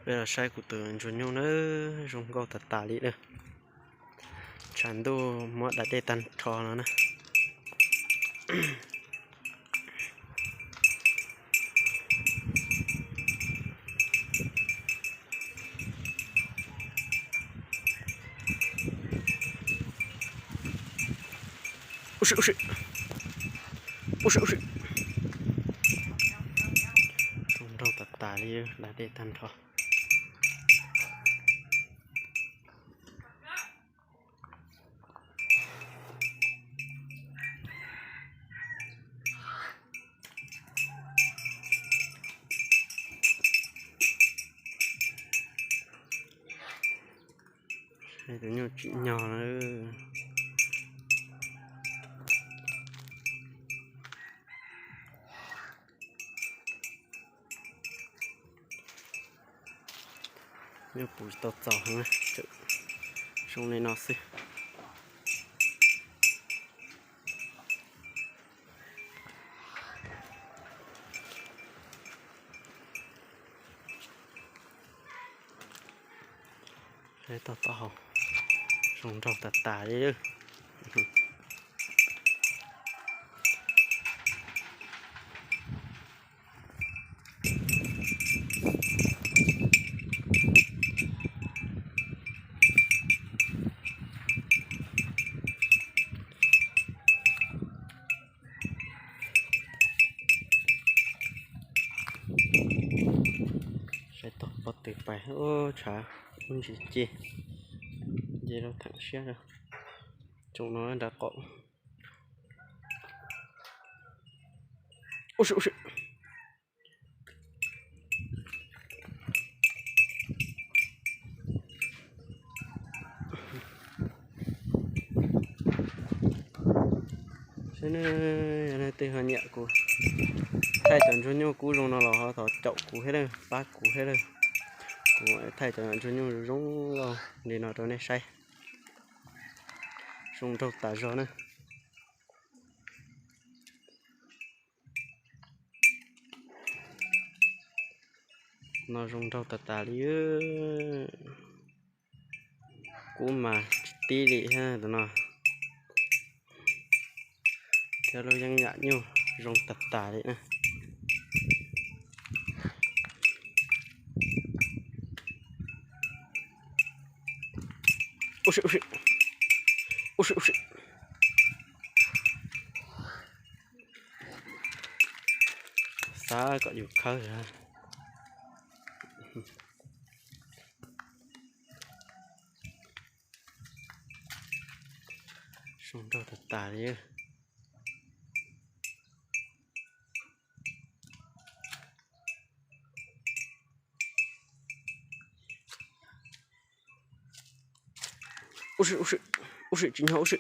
Peb los saib kuv tus ntsuag nyuj na, zoo nkauj tas tas li lawm. Tshav ntuj muab da dej tag nrho no na. Ub si, ub si, ub si, ub si. Zoo nraug tas tas li, da dej tag nrho. Saib tus nyuj tsim nyog na. Nyuj puv tsis tau txaus heev, zoo li no xwb. Saib tau taub hau, zoo nraug tas tas li. Saib tau pob tw pais, ub, tshav ub ntsis ci, nce rau theem siab rau. Tsoom no nrad qaum. Ub si, ub si. Saib ne, yog leej twg ho nyiam kuv thaij cov ntsuag nyuj kub zoo no los ho thov caum kuv thiab lawm, pab kuv thiab lawm. Kuv thaij cov ntsuag nyuj zoo zoo nkauj li no rau nej saib. Zoo nraug tas zog na. No zoo nraug tas tas li. Kub mas tsis tib li thiab tus no. Thiab lub yeeb yam nyuj zoo tas tas li na. Ub si, ub si, ub si, ub si. Xav kom yus khawb. Zoo nraug tas tas li. Ub si, ub si, ub si, tsim nyog ub si.